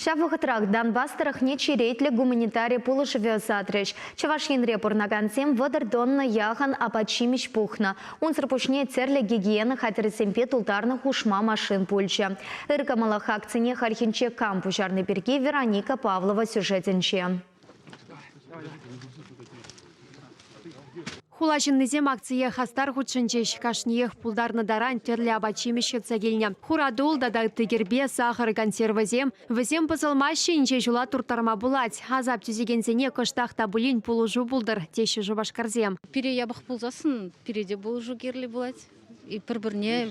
Ҫав вӑхӑтрах Донбасс тӑрӑхне черетлӗ гуманитари пулӑшӑвӗ ӑсатрӗҫ. Чӑваш Енре пурӑнакансем 30 тонна яхӑн апат-ҫимӗҫ пухнӑ. Унсӑр пуҫне тӗрлӗ гигиена хатӗрӗсемпе тултарнӑ хушма машин пулчӗ. Ыр кӑмӑллӑх акцине хальхинче кам пуҫарни пирки Вероника Павлова сюжетӗнче. Хула ҫыннисем акцие хастар хутшӑнчӗҫ. Кашниех пултарнӑ таран тӗрлӗ апат-ҫимӗҫ йӑтса килнӗ. Хуратул тата ытти кӗрпе, сахӑр, консервӑсем. Вӗсем пӑсӑлмаҫҫӗ, инҫе ҫула турттарма пулать. Асап тӳсекенсене кӑштах та пулин пулӑшу пултӑр, теҫҫӗ шупашкарсем. Пире япӑх пулсассӑн пире те пулӑшу кирлӗ пулать. Пӗр-пӗрне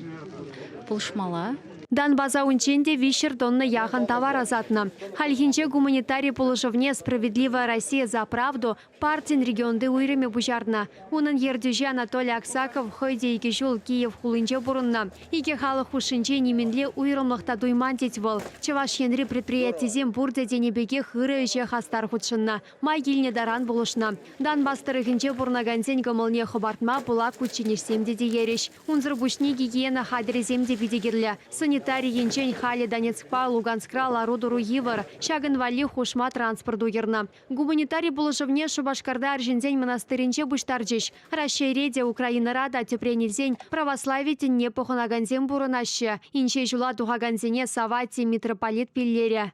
пулӑшмалла. Донбаса унччен те 300 тонна яхӑн тавар ӑсатнӑ. Хальхинче гуманитари пулӑшӑвне «Справедливая Россия за правду» партин регионти уйрӑмӗ пуҫарнӑ. Унӑн ертӳҫи Анатолий Аксаков хӑй те икӗ ҫул Киев хулинче пурӑннӑ. Икӗ халӑх хушшинче нимӗнле уйрӑмлӑх та туйман тет вӑл. Чӑваш Енри предприятисем пурте тенӗ пекех ырӑ ӗҫе хастар хутшӑннӑ. Май килнӗ таран пулӑшнӑ. Донбасс тӑрӑхӗнче пурӑнакансен кӑмӑлне хӑпартма пылак кучченеҫсем те теерӗҫ. Унсӑр пуҫне гигиена хатӗрӗсем те питӗ кирлӗ. Санитари енчен халӗ Донецкпа Луганскра лару-тӑру йывӑр. Ҫакӑн валли хушма транспорт уйӑрнӑ. Гуманитари пулӑшӑвне Шупашкарта арҫынсен мӑнастирӗнче пуҫтарчӗҫ. Раҫҫейре те, Украинӑра та, тӗпрен илсен, православи тӗнне пӑхӑнакансем пурӑнаҫҫӗ. Инҫе ҫула тухакансене Савватий митрополит пиллерӗ.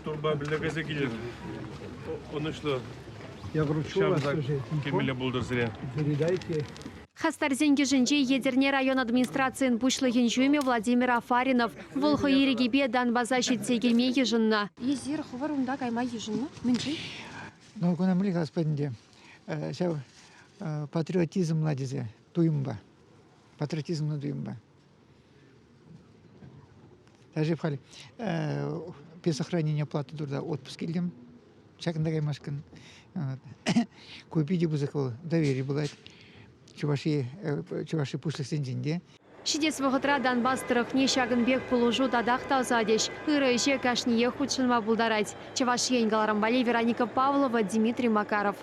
Турпа пӗллекесе килӗр. Ӑнӑҫлӑ ҫавӑнса килмелле пултӑр сире. Передайте. Хастарсен йышӗнче Етӗрне район администрацийӗн пуҫлӑхӗн ҫумӗ Владимир Афаринов. Вӑл хӑй ирӗкӗпе Донбаса ҫитсе килме йышӑннӑ. Эсир хӑвӑр унта кайма йышӑннӑ? Мӗншӗн? Ну, куна мӗнле калас пулать ӗнтӗ, ҫав патриотизмла тесе туйӑмпа, патриотизмла туйӑмпа. Даже халь без сохранения оплаты труда отпуск илтӗм. Ҫакӑнта каймашкӑн. Ку питӗ пысӑк вӑл доверие пулать. Чӑваши, Чӑваши пуҫлӑхсенчен те. Ҫитес вӑхӑтра Донбасс тӑрӑхне ҫакӑн пек пулӑшу татах та ӑсатӗҫ. Ырӑ ӗҫе кашниех хутшӑнма пултарать. Чӑваш Ен кӑларӑм валли Вероника Павлова, Дмитрий Макаров.